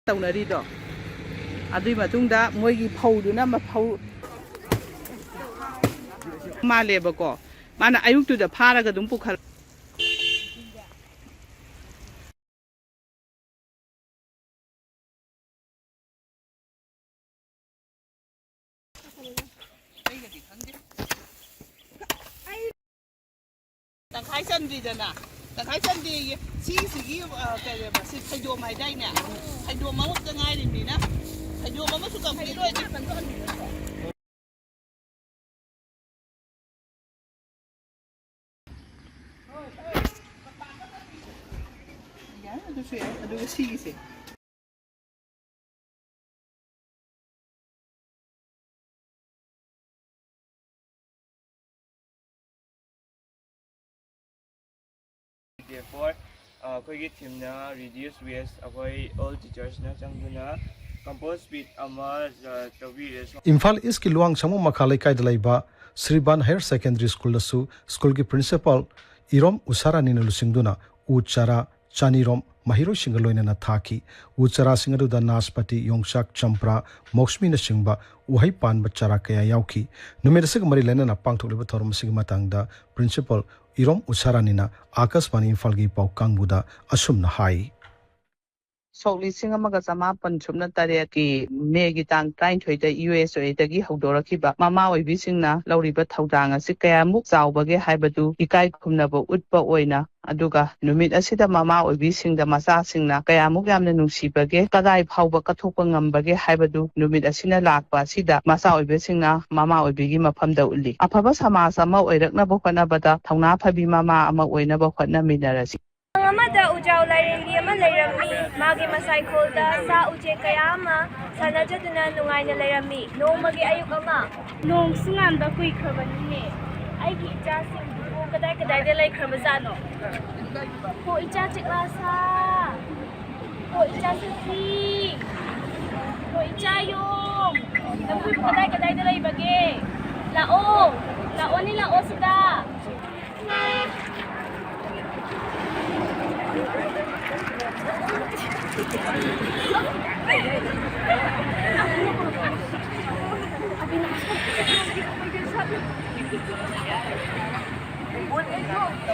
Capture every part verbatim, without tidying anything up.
ꯇꯧꯅꯔꯤꯗꯣ꯫ ꯑꯗꯨꯒꯤ ꯃꯇꯨꯡꯗ ꯃꯣꯏꯒꯤ ꯐꯧꯗꯨꯅ ꯃꯐꯧ ꯃꯥꯜꯂꯦꯕꯀꯣ꯫ ꯃꯥꯅ ꯑꯌꯨꯛꯇꯨꯗ ꯐꯥꯔꯒ ꯑꯗꯨꯝ ꯄꯨꯈꯠ ꯇꯪꯈꯥꯏ ꯆꯟꯗ꯭ꯔꯤꯗꯅ꯫ ꯇꯪꯈꯥꯏ ꯆꯟꯗꯦꯌꯦ꯫ ꯁꯤꯁꯤꯒꯤ, ꯑ, ꯀꯩ ꯍꯥꯏꯕ, ꯁꯤ ꯐꯩꯗꯣꯝ ꯍꯥꯏꯗꯥꯏꯅꯦ? ꯐꯩꯗꯣꯝ ꯑꯃꯈꯛꯇ ꯉꯥꯏꯔꯤꯕꯅꯤꯅ, ꯐꯩꯗꯣꯝ ꯑꯃꯁꯨ complete ꯑꯣꯏꯗ꯭ꯔꯤ꯫ ꯌꯥꯏ, ꯑꯗꯨꯁꯨ ꯌꯥꯏ꯫ ꯑꯗꯨꯒ ꯁꯤꯒꯤꯁꯦ꯫ Day four, ꯑ, ꯑꯩꯈꯣꯏꯒꯤ theme ꯅ Reduce Waste꯫ ꯑꯩꯈꯣꯏ all teachers ꯅ ꯆꯪꯗꯨꯅ compost pit ꯑꯃ, ꯑ, ꯇꯧꯕꯤꯔꯦ꯫ ꯏꯝꯐꯥꯜ ꯏꯁꯀꯤ ꯂꯨꯋꯥꯡꯁꯪꯕꯝ ꯃꯈꯥ ꯂꯩꯀꯥꯏꯗ ꯂꯩꯕ ꯁ꯭ꯔꯤꯕꯥꯟ ꯍꯥꯌꯔ ꯁꯦꯀꯦꯟꯗꯔꯤ ꯁ꯭ꯀꯨꯜꯗꯁꯨ ꯁ꯭ꯀꯨꯜꯒꯤ ꯄ꯭ꯔꯤꯟꯁꯤꯄꯥꯜ ꯏꯔꯣꯝ ꯎꯁꯥꯔꯥꯅꯤꯅ ꯂꯨꯆꯤꯡꯗꯨꯅ ꯎ ꯆꯥꯔꯥ ꯆꯅꯤꯔꯣꯝ ꯃꯍꯩꯔꯣꯏꯁꯤꯡꯒ ꯂꯣꯏꯅꯅ ꯊꯥꯈꯤ꯫ ꯎ ꯆꯥꯔꯥꯁꯤꯡ ꯑꯗꯨꯗ ꯅꯥꯁꯄꯇꯤ, ꯌꯣꯡꯆꯥꯛ, ꯆꯝꯄ꯭ꯔꯥ, ꯃꯧꯁꯃꯤꯅꯆꯤꯡꯕ ꯎꯍꯩ ꯄꯥꯟꯕ ꯆꯥꯔꯥ ꯀꯌꯥ ꯌꯥꯎꯈꯤ꯫ ꯅꯨꯃꯤꯠ ꯑꯁꯤꯒ ꯃꯔꯤ ꯂꯩꯅꯅ ꯄꯥꯡꯊꯣꯛꯂꯤꯕ ꯊꯧꯔꯝ ꯑꯁꯤꯒꯤ ꯃꯇꯥꯡꯗ ꯄ꯭ꯔꯤꯟꯁꯤꯄꯥꯜ ꯏꯔꯣꯝ ꯎꯁꯥꯔꯥꯅꯤꯅ ꯑꯥꯀꯥꯁꯕꯥꯅꯤ ꯏꯝꯐꯥꯜꯒꯤ ꯄꯥꯎ ꯀꯥꯡꯕꯨꯗ ꯑꯁꯨꯝꯅ ꯍꯥꯏ꯫ ꯁꯣꯛ ꯂꯤꯁꯤꯡ ꯑꯃꯒ ꯆꯃꯥꯄꯟ ꯁꯨꯞꯅ ꯇꯔꯦꯠꯀꯤ ꯃꯦꯒꯤ ꯇꯥꯡ ꯇꯔꯥꯅꯤꯊꯣꯏꯗ ꯌꯨ ꯑꯦꯁ ꯑꯦꯗꯒꯤ ꯍꯧꯗꯣꯔꯛꯈꯤꯕ ꯃꯃꯥ ꯑꯣꯏꯕꯤꯁꯤꯡꯅ ꯂꯧꯔꯤꯕ ꯊꯧꯗꯥꯡ ꯑꯁꯤ ꯀꯌꯥꯃꯨꯛ ꯆꯥꯎꯕꯒꯦ ꯍꯥꯏꯕꯗꯨ ꯏꯀꯥꯏ ꯈꯨꯝꯅꯕ ꯎꯠꯄ ꯑꯣꯏꯅ, ꯑꯗꯨꯒ ꯅꯨꯃꯤꯠ ꯑꯁꯤꯗ ꯃꯃꯥ ꯑꯣꯏꯕꯤꯁꯤꯡꯗ ꯃꯆꯥꯁꯤꯡꯅ ꯀꯌꯥꯃꯨꯛ ꯌꯥꯝꯅ ꯅꯨꯡꯁꯤꯕꯒꯦ, ꯀꯗꯥꯏ ꯐꯥꯎꯕ ꯀꯠꯊꯣꯛꯄ ꯉꯝꯕꯒꯦ ꯍꯥꯏꯕꯗꯨ ꯅꯨꯃꯤꯠ ꯑꯁꯤꯅ ꯂꯥꯛꯄ ꯑꯁꯤꯗ ꯃꯆꯥ ꯑꯣꯏꯕꯁꯤꯡꯅ ꯃꯃꯥ ꯑꯣꯏꯕꯤꯒꯤ ꯃꯐꯝꯗ ꯎꯠꯂꯤ꯫ ꯑꯐꯕ ꯁꯃꯥꯖ ꯑꯃ ꯑꯣꯏꯔꯛꯅꯕ ꯍꯣꯠꯅꯕꯗ ꯊꯧꯅꯥ ꯐꯕꯤ ꯃꯃꯥ ꯑꯃ ꯑꯣꯏꯅꯕ ꯍꯣꯠꯅꯃꯤꯟꯅꯔꯁꯤ꯫ ꯑꯃꯗ ꯎꯖꯥꯎ ꯂꯥꯏꯔꯦꯝꯕꯤ ꯑꯃ ꯂꯩꯔꯝꯃꯤ꯫ ꯃꯥꯒꯤ ꯃꯁꯥꯏꯈꯣꯜꯗ ꯁꯥ ꯎꯆꯦꯛ ꯀꯌꯥ ꯑꯃ ꯁꯥꯟꯅꯖꯗꯨꯅ ꯅꯨꯡꯉꯥꯏꯅ ꯂꯩꯔꯝꯃꯤ꯫ ꯅꯣꯡꯃꯒꯤ ꯑꯌꯨꯛ ꯑꯃ꯫ ꯅꯣꯡꯁꯨ ꯉꯥꯟꯕ ꯀꯨꯏꯈ꯭ꯔꯕꯅꯤꯅꯦ꯫ ꯑꯩꯒꯤ ꯏꯆꯥꯁꯤꯡꯗꯨꯕꯨ ꯀꯗꯥꯏ ꯀꯗꯥꯏꯗ ꯂꯩꯈ꯭ꯔꯕꯖꯥꯠꯅꯣ? ꯍꯣ ꯏꯆꯥ ꯆꯤꯛꯂꯥ ꯁꯥ, ꯍꯣ ꯏꯆꯥ ꯁꯖꯤ, ꯍꯣ ꯏꯆꯥ ꯌꯣꯡ, ꯅꯈꯣꯏꯕꯨ ꯀꯗꯥꯏ ꯀꯗꯥꯏꯗ ꯂꯩꯕꯒꯦ? ꯂꯥꯛꯑꯣ, ꯂꯥꯛꯑꯣꯅꯦ, ꯂꯥꯛꯑꯣ ꯁꯤꯗ꯫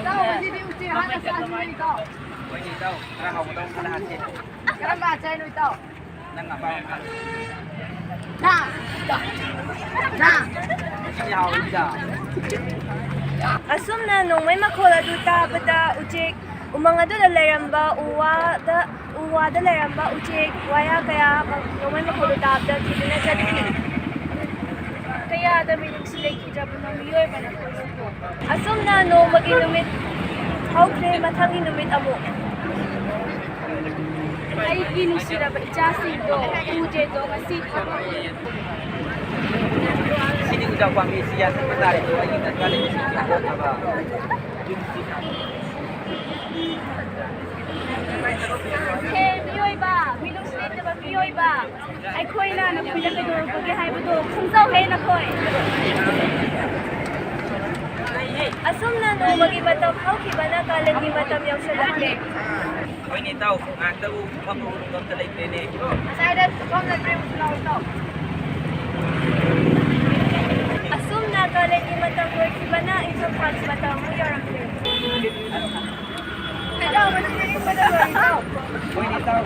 ꯏꯇꯥꯎ, ꯉꯁꯤꯗꯤ ꯎꯆꯦꯛ ꯍꯥꯟꯅ ꯆꯥꯁꯤꯔꯣ, ꯏꯇꯥꯎ? ꯍꯣꯏꯅꯦ, ꯏꯇꯥꯎ, ꯈꯔ ꯍꯥꯎꯒꯗꯧꯕ ꯈꯔ ꯍꯥꯞꯁꯦ꯫ ꯀꯔꯝꯕ ꯆꯥꯏꯅꯣ, ꯏꯇꯥꯎ? ꯅꯪ ꯑꯄꯥꯝꯕ ꯈꯜꯂꯣ꯫ ꯅꯥ, ꯅꯥ꯫ ꯁꯤꯗꯤ ꯍꯥꯎꯅꯤꯗ꯫ ꯑꯁꯨꯝꯅ ꯅꯣꯡꯃꯩ ꯃꯈꯣꯜ ꯑꯗꯨ ꯇꯥꯕꯗ ꯎꯆꯦꯛ ꯎꯃꯪ ꯑꯗꯨꯗ ꯂꯩꯔꯝꯕ ꯎ ꯋꯥꯗ, ꯎ ꯋꯥꯗ ꯂꯩꯔꯝꯕ ꯎꯆꯦꯛ ꯋꯥꯌꯥ ꯀꯌꯥ ꯑꯃ ꯅꯣꯡꯃꯩ ꯃꯈꯣꯜꯗꯨ ꯇꯥꯕꯗ ꯀꯤꯗꯨꯅ ꯆꯠꯈꯤ꯫ ꯀꯌꯥꯗ ꯃꯤꯅꯨꯡꯁꯤ ꯂꯩꯈꯤꯗ꯭ꯔꯕꯅꯣ ꯃꯤꯑꯣꯏꯕ ꯅꯈꯣꯏꯁꯤꯕꯨ? ꯑꯁꯨꯝꯅ ꯅꯣꯡꯃꯒꯤ ꯅꯨꯃꯤꯠ ꯍꯧꯈ꯭ꯔꯦ, ꯃꯊꯪꯒꯤ ꯅꯨꯃꯤꯠ ꯑꯃꯨꯛ꯫ ꯑꯩꯒꯤ ꯅꯨꯡꯁꯤꯔꯕ ꯏꯆꯥꯁꯤꯡꯗꯣ ꯎꯗ꯭ꯔꯦꯗꯣ ꯉꯁꯤꯗꯤ꯫ ꯁꯤꯗꯤ ꯎꯖꯥꯎ ꯄꯥꯝꯕꯤ ꯁꯤ ꯌꯥꯟꯊꯠꯄ ꯇꯥꯔꯦ, ꯑꯗꯣ ꯑꯩꯒꯤ ꯗꯔꯀꯥꯔ ꯂꯩꯕꯁꯤꯡꯁꯤ ꯍꯥꯞꯅꯕ ꯌꯨꯝꯁꯤ꯫ ꯍꯦ ꯃꯤꯑꯣꯏꯕ, ꯃꯤꯅꯨꯡꯁꯤ ꯂꯩꯇꯕ ꯃꯤꯑꯣꯏꯕ, ꯑꯩꯈꯣꯏꯅ ꯅꯈꯣꯏꯗ ꯀꯩꯗꯧꯔꯛꯄꯒꯦ ꯍꯥꯏꯕꯗꯨ ꯈꯪꯖꯧꯍꯦ ꯅꯈꯣꯏ꯫ ꯑꯁꯨꯝꯅ ꯅꯣꯡꯃꯒꯤ ꯃꯇꯝ ꯍꯧꯈꯤꯕꯅ ꯀꯥꯂꯦꯟꯒꯤ ꯃꯇꯝ ꯌꯧꯁꯤꯜꯂꯛꯂꯦ꯫ ꯍꯣꯏꯅꯦ ꯏꯇꯥꯎ, ꯉꯥꯏꯍꯥꯛꯇꯕꯨ ꯐꯝꯕ ꯎꯔꯨꯕ ꯑꯝꯇ ꯂꯩꯇ꯭ꯔꯦꯅꯦ꯫ ꯉꯁꯥꯏꯗ ꯐꯝ ꯂꯩꯇ꯭ꯔꯦ, ꯎꯁꯤꯜꯂꯛꯑꯣ ꯏꯇꯥꯎ꯫ ꯑꯁꯨꯝꯅ ꯀꯥꯂꯦꯟꯒꯤ ꯃꯇꯝ ꯂꯣꯏꯈꯤꯕꯅ ꯏꯪꯊꯝꯊꯥꯒꯤ ꯃꯇꯝ ꯑꯃꯨꯛ ꯌꯧꯔꯛꯂꯦ꯫ ꯏꯇꯥꯎ, ꯉꯁꯤꯗꯤ ꯏꯪꯕꯗ ꯂꯣꯏꯔꯦ ꯏꯇꯥꯎ꯫ ꯍꯣꯏꯅꯦ ꯏꯇꯥꯎ꯫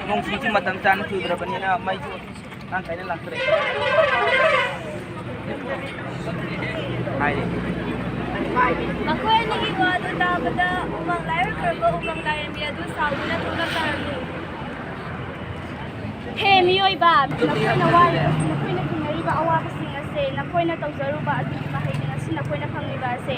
ꯅꯣꯡ ꯆꯨꯕꯁꯨ ꯃꯇꯝ ꯆꯥꯅ ꯆꯨꯗ꯭ꯔꯕꯅꯤꯅ ꯃꯩꯁꯨ ꯃꯔꯥꯡ ꯀꯥꯏꯅ ꯂꯥꯛꯇ꯭ꯔꯦ꯫ ꯍꯥꯏꯔꯦ꯫ ꯃꯈꯣꯏ ꯑꯅꯤꯒꯤ ꯋꯥꯗꯨ ꯇꯥꯕꯗ ꯎꯃꯪ ꯂꯥꯏ ꯑꯣꯏꯈ꯭ꯔꯕ ꯎꯃꯪ ꯂꯥꯏꯔꯦꯝꯕꯤ ꯑꯗꯨ ꯁꯥꯎꯗꯨꯅ ꯊꯣꯛꯂꯛꯇꯔꯝꯃꯤ꯫ ꯍꯦ ꯃꯤꯑꯣꯏꯕ, ꯅꯈꯣꯏꯅ ꯋꯥꯔꯤꯕ, ꯅꯈꯣꯏꯅ ꯊꯦꯡꯅꯔꯤꯕ ꯑꯋꯥꯕꯁꯤꯡ ꯑꯁꯦ ꯅꯈꯣꯏꯅ ꯇꯧꯖꯔꯨꯕ ꯑꯗꯨꯒꯤ ꯃꯍꯩꯅꯤ ꯉꯁꯤ ꯅꯈꯣꯏꯅ ꯐꯪꯂꯤꯕ ꯑꯁꯦ꯫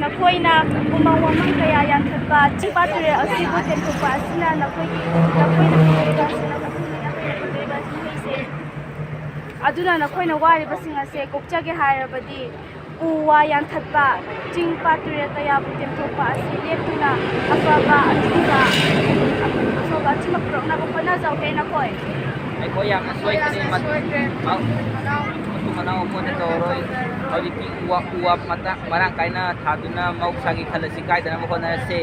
ꯅꯈꯣꯏꯅ ꯎꯃꯪ ꯋꯥꯃꯪ ꯀꯌꯥ ꯌꯥꯟꯊꯠꯄ, ꯆꯤꯡ ꯄꯥꯠ ꯇꯨꯔꯦꯜ ꯑꯁꯤꯕꯨ ꯇꯦꯝꯊꯣꯛꯄ ꯑꯁꯤꯅ ꯅꯈꯣꯏꯒꯤ, ꯅꯈꯣꯏꯅ ꯐꯪꯗꯣꯔꯤꯕ ꯑꯁꯤꯅ ꯃꯇꯨꯡ ꯏꯟꯅ ꯑꯩꯈꯣꯏꯅ ꯐꯪꯗꯣꯔꯤꯕ ꯑꯁꯤ ꯃꯍꯩꯁꯦ꯫ ꯑꯗꯨꯅ ꯅꯈꯣꯏꯅ ꯋꯥꯔꯤꯕꯁꯤꯡ ꯑꯁꯦ ꯀꯣꯛꯆꯒꯦ ꯍꯥꯏꯔꯕꯗꯤ ꯎ ꯋꯥ ꯌꯥꯟꯊꯠꯄ, ꯆꯤꯡ ꯄꯥꯠ ꯇꯨꯔꯦꯜ ꯀꯌꯥꯕꯨ ꯇꯦꯝꯊꯣꯛꯄ ꯑꯁꯤ ꯂꯦꯞꯇꯨꯅ ꯑꯐꯕ, ꯑꯆꯨꯝꯕ, ꯑꯐꯕ ꯑꯆꯨꯝꯕ ꯄꯨꯔꯛꯅꯕ ꯍꯣꯠꯅꯖꯧ ꯍꯦ ꯅꯈꯣꯏ꯫ ꯑꯩꯈꯣꯏ ꯌꯥꯝꯅ ꯁꯣꯏꯈ꯭ꯔꯦ꯫ ꯃ-, ꯃꯇꯨꯡ ꯃꯅꯥꯎ ꯑꯃꯨꯛ ꯍꯟꯅ ꯇꯧꯔꯔꯣꯏ꯫ ꯍꯧꯖꯤꯛꯇꯤ ꯎ ꯋꯥ, ꯎ ꯋꯥ ꯃꯇꯥ-, ꯃꯔꯥꯡ ꯀꯥꯏꯅ ꯊꯥꯗꯨꯅ ꯃꯍꯧꯁꯥꯒꯤ ꯈꯜ ꯑꯁꯤ ꯀꯥꯏꯗꯅꯕ ꯍꯣꯠꯅꯔꯁꯦ꯫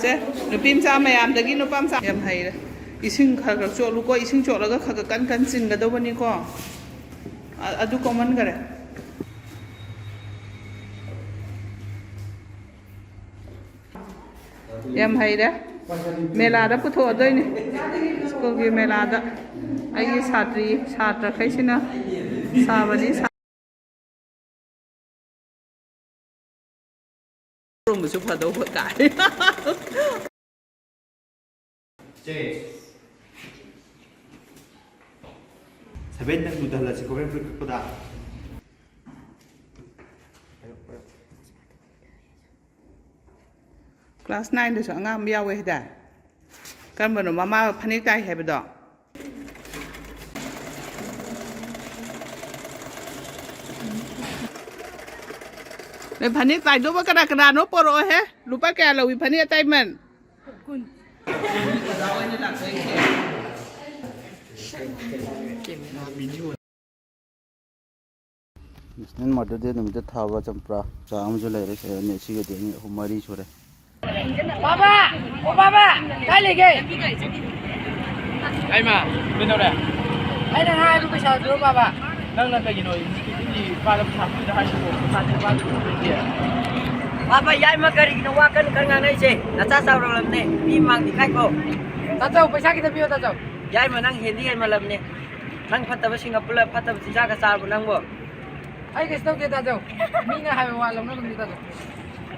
ꯁꯦ, ꯅꯨꯄꯤ ꯃꯆꯥ ꯃꯌꯥꯝꯗꯒꯤ ꯅꯨꯄꯥ ꯃꯆꯥ ꯌꯥꯝ ꯍꯩꯔꯦ꯫ ꯏꯁꯤꯡ ꯈꯔ ꯈꯔ ꯆꯣꯠꯂꯨꯀꯣ, ꯏꯁꯤꯡ ꯆꯣꯠꯂꯒ ꯈꯔ ꯈꯔ ꯀꯟ ꯀꯟ ꯆꯤꯡꯒꯗꯧꯕꯅꯤꯀꯣ꯫ ꯑ-, ꯑꯗꯨ ꯀꯣꯃꯟꯈꯔꯦ꯫ ꯌꯥꯝ ꯍꯩꯔꯦ꯫ ꯃꯦꯂꯥꯗ ꯄꯨꯊꯣꯛꯑꯗꯣꯏꯅꯤ꯫ ꯁ꯭ꯀꯨꯜꯒꯤ ꯃꯦꯂꯥꯗ ꯑꯩꯒꯤ ꯁꯥꯇ꯭ꯔꯤ, ꯁꯥꯇ꯭ꯔꯈꯩꯁꯤꯅ ꯁꯥꯕꯅꯤ꯫ ꯁꯥ-, ꯎꯔꯝꯕꯁꯨ ꯐꯗꯧꯕ ꯀꯥꯏ꯫ ꯁꯦ꯫ ꯁꯚꯦꯟ ꯅꯪ ꯇꯨꯗ ꯍꯜꯂꯁꯤꯀꯣ, ꯍꯣꯔꯦꯟ ꯐꯨꯔꯤꯠ ꯀꯛꯄꯗ꯫ ꯀ꯭ꯂꯥꯁ ꯅꯥꯏꯟꯗꯁꯨ ꯑꯉꯥꯡ ꯑꯃ ꯌꯥꯎꯋꯦ ꯍꯥꯏꯗꯥꯏ? ꯀꯔꯝꯕꯅꯣ ꯃꯃꯥ ꯐꯅꯦꯛ ꯇꯥꯏ ꯍꯥꯏꯕꯗꯣ? ꯅꯣꯏ ꯐꯅꯦꯛ ꯇꯥꯏꯗꯧꯕ ꯀꯅꯥ ꯀꯅꯥꯅꯣ ꯄꯣꯔꯛꯑꯣꯍꯦ꯫ ꯂꯨꯄꯥ ꯀꯌꯥ ꯂꯧꯏ ꯐꯅꯦꯛ ꯑꯇꯥꯏꯃꯟ? ꯅꯦꯁꯅꯦꯜ ꯃꯥꯗꯔ ꯗꯦ ꯅꯨꯃꯤꯠꯇ ꯊꯥꯕ ꯆꯝꯄ꯭ꯔꯥ ꯆꯥ ꯑꯃꯁꯨ ꯂꯩꯔꯦ꯫ ꯁꯦ ꯑꯅꯤ, ꯁꯤꯒꯗꯤ ꯑꯅꯤ, ꯑꯍꯨꯝ, ꯃꯔꯤ ꯁꯨꯔꯦ꯫ ꯕꯥꯕꯥ! ꯑꯣ ꯕꯥꯕꯥ! ꯀꯥꯏ ꯂꯩꯒꯦ? ꯌꯥꯏꯃ, ꯀꯩꯗꯧꯔꯦ? ꯑꯩꯅ ꯉꯥꯏꯕ ꯄꯩꯁꯥꯗꯨ ꯕꯥꯕꯥ꯫ ꯅꯪꯅ ꯀꯩꯒꯤꯅꯣ ꯏꯟꯁꯇꯤꯇ꯭ꯌꯨꯠꯀꯤ ꯅꯨꯄꯥꯗ ꯄꯩꯁꯥ ꯄꯤꯗ ꯍꯥꯏꯁꯤꯕꯣ? ꯄꯩꯁꯥꯗꯤ ꯅꯨꯄꯥꯗ ꯄꯤꯗꯣꯏꯁꯦ꯫ ꯕꯥꯕꯥ, ꯌꯥꯏꯃ ꯀꯔꯤꯒꯤꯅꯣ ꯋꯥ ꯀꯟꯅ ꯀꯟꯅ ꯉꯥꯡꯅꯩꯁꯦ? ꯅꯆꯥ ꯆꯥꯎꯔꯛꯂꯕꯅꯦ, ꯃꯤ ꯃꯥꯡꯗꯤ ꯈꯥꯏꯀꯣ꯫ ꯇꯥꯆꯧ, ꯄꯩꯁꯥ ꯈꯤꯇ ꯄꯤꯌꯣ, ꯇꯥꯆꯧ꯫ ꯌꯥꯏꯃ, ꯅꯪ ꯍꯦꯟꯗꯤ ꯍꯦꯟꯃꯜꯂꯕꯅꯦ꯫ ꯅꯪ ꯐꯠꯇꯕꯁꯤꯡꯒ ꯄꯨꯜꯂ ꯐꯠꯇꯕ ꯆꯤꯟꯖꯥꯛꯀ ꯆꯥꯔꯕ ꯅꯪꯕꯣ? ꯑꯩ ꯀꯩꯁꯨ ꯇꯧꯗꯦ ꯇꯥꯖꯧ꯫ ꯃꯤꯅ ꯍꯥꯏꯕ ꯋꯥ ꯂꯧꯅꯒꯨꯝꯁꯤ ꯇꯥꯖꯧ꯫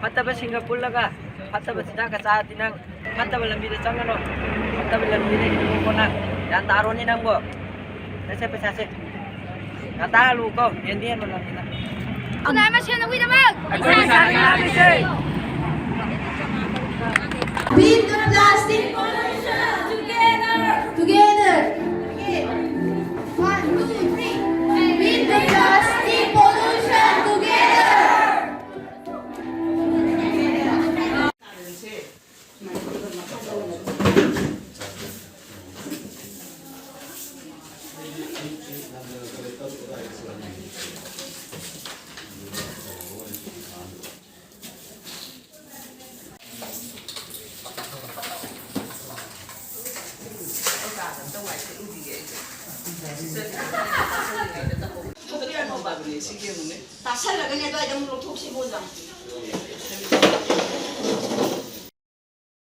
ꯐꯠꯇꯕꯁꯤꯡꯒ ꯄꯨꯜꯂꯒ ꯐꯠꯇꯕ ꯆꯤꯟꯖꯥꯛꯀ ꯆꯥꯔꯗꯤ ꯅꯪ ꯐꯠꯇꯕ ꯂꯝꯕꯤꯗ ꯆꯪꯒꯅꯨ꯫ ꯐꯠꯇꯕ ꯂꯝꯕꯤꯗ ꯍꯤꯡꯉꯨꯀꯣ ꯅꯪ꯫ ꯒ꯭ꯌꯥꯟ ꯇꯥꯔꯣꯅꯦ ꯅꯪꯕꯣ꯫ ꯅꯁꯦ ꯄꯩꯁꯥꯁꯦ ꯉꯟꯇꯥ ꯍꯜꯂꯨꯀꯣ꯫ ꯍꯦꯟꯗꯤ ꯍꯦꯟꯃꯜꯂꯕꯅꯤꯅ꯫ ꯈꯨꯟꯅꯥꯏ ꯃꯁꯦꯜ ꯑꯩꯈꯣꯏꯗꯃꯛ ꯑꯩꯈꯣꯏ ꯄꯩꯁꯥ ꯉꯥꯡꯅꯔꯤꯁꯦ꯫ Beat the plastic pollution together. Together. One, two, three. Beat the plastic pollution together. ꯇꯥꯁꯜꯂꯒꯅꯦ ꯑꯗꯨꯋꯥꯏꯗ ꯑꯃꯨꯛ ꯂꯧꯊꯣꯛꯁꯤꯕꯣ ꯑꯣꯖꯥ꯫